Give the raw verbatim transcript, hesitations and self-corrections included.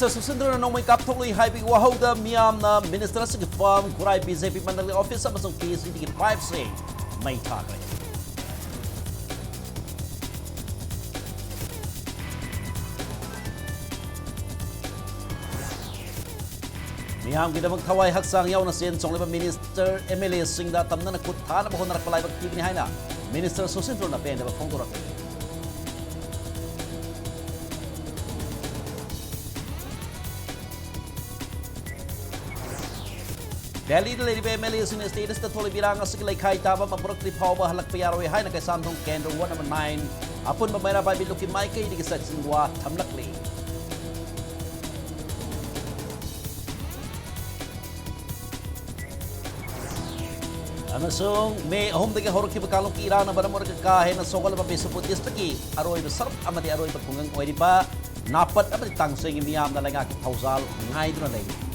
ꯁꯨꯁꯤꯟꯗ꯭ꯔꯅ ꯅꯣꯡꯃꯩ ꯀꯥꯞꯊꯣꯛꯂꯨꯏ ꯍꯥꯏꯕꯒꯤ ꯋꯥꯍꯧꯗ ꯃꯤꯌꯥꯝꯅ ꯃꯤꯅꯤꯁꯇꯔ ꯑꯁꯤꯒꯤ ꯐꯥꯔꯝ, ꯈꯨꯔꯥꯏ ꯕꯤ ꯖꯦ ꯄꯤ ꯃꯟꯗꯂꯤ ꯑꯣꯐꯤꯁ ꯑꯃꯁꯨꯡ ꯄꯤ ꯑꯩꯆ ꯏꯗꯤꯒꯤ ꯄꯥꯏꯞꯁꯤꯡ ꯃꯩ ꯊꯥꯈ꯭ꯔꯦ꯫ ꯃꯤꯌꯥꯝꯒꯤꯗꯃꯛ ꯊꯋꯥꯏ ꯍꯛꯆꯥꯡ ꯌꯥꯎꯅ ꯆꯦꯟ ꯆꯣꯡꯂꯤꯕ ꯃꯤꯅꯤꯁꯇꯔ, ꯑꯦꯝ ꯑꯦꯜ ꯑꯦꯁꯤꯡꯗ ꯇꯝꯅꯅ ꯈꯨꯠ ꯊꯥꯅꯕ ꯍꯣꯠꯅꯔꯛꯄ ꯂꯥꯏꯕꯛ ꯊꯤꯕꯅꯤ ꯍꯥꯏꯅ ꯃꯤꯅꯤꯁꯇꯔ ꯁꯨꯁꯤꯟꯗ꯭ꯔꯅ ꯄꯦꯟꯗꯕ ꯐꯣꯡꯗꯣꯔꯛꯂꯤ꯫ ꯗꯦꯜꯂꯤꯗ ꯂꯩꯔꯤꯕ ꯑꯦꯝ ꯑꯦꯜ ꯑꯦꯁꯤꯡꯅ ꯁ꯭ꯇꯦꯠ ꯑꯁꯤꯗ ꯊꯣꯛꯂꯤꯕ ꯏꯔꯥꯡ ꯑꯁꯤꯒꯤ ꯂꯩꯈꯥꯏ ꯇꯥꯕ ꯑꯃ ꯄꯨꯔꯛꯇ꯭ꯔꯤ ꯐꯥꯎꯕ ꯍꯜꯂꯛꯄ ꯌꯥꯔꯣꯏ ꯍꯥꯏꯅ ꯀꯩꯁꯥꯝꯊꯣꯡ ꯀꯦꯟꯗ꯭ꯔ ꯋꯥꯔꯗ ꯅꯝꯕꯔ ꯅꯥꯏꯟ ꯑꯄꯨꯟꯕ ꯃꯩꯔꯥ ꯄꯥꯏꯕꯤ ꯂꯨꯞꯀꯤ ꯃꯥꯏꯀꯩꯗꯒꯤ ꯆꯦꯛꯁꯤꯟ ꯋꯥ ꯊꯝꯂꯛꯂꯤ꯫ ꯑꯃꯁꯨꯡ ꯃꯦ ꯑꯍꯨꯝꯗꯒꯤ ꯍꯧꯔꯛꯈꯤꯕ ꯀꯥꯡꯂꯨꯞꯀꯤ ꯏꯔꯥꯡꯅ ꯃꯔꯝ ꯑꯣꯏꯔꯒ ꯀꯥ ꯍꯦꯟꯅ ꯁꯣꯛꯍꯜꯂꯕ ꯕꯤꯁꯅꯨꯄꯨꯔ ꯗꯤꯁꯇ꯭ꯔꯤꯛꯀꯤ ꯑꯔꯣꯏꯕ ꯁꯔꯨꯛ ꯑꯃꯗꯤ ꯑꯔꯣꯏꯕ ꯈꯨꯡꯒꯪ ꯑꯣꯏꯔꯤꯕ ꯅꯥꯄꯠ ꯑꯃꯗꯤ ꯇꯥꯡꯁꯣꯏꯒꯤ ꯃꯤꯌꯥꯝꯅ ꯂꯩꯉꯥꯛꯀꯤ ꯊꯧꯖꯥꯜ ꯉꯥꯏꯗꯨꯅ ꯂꯩꯔꯤ꯫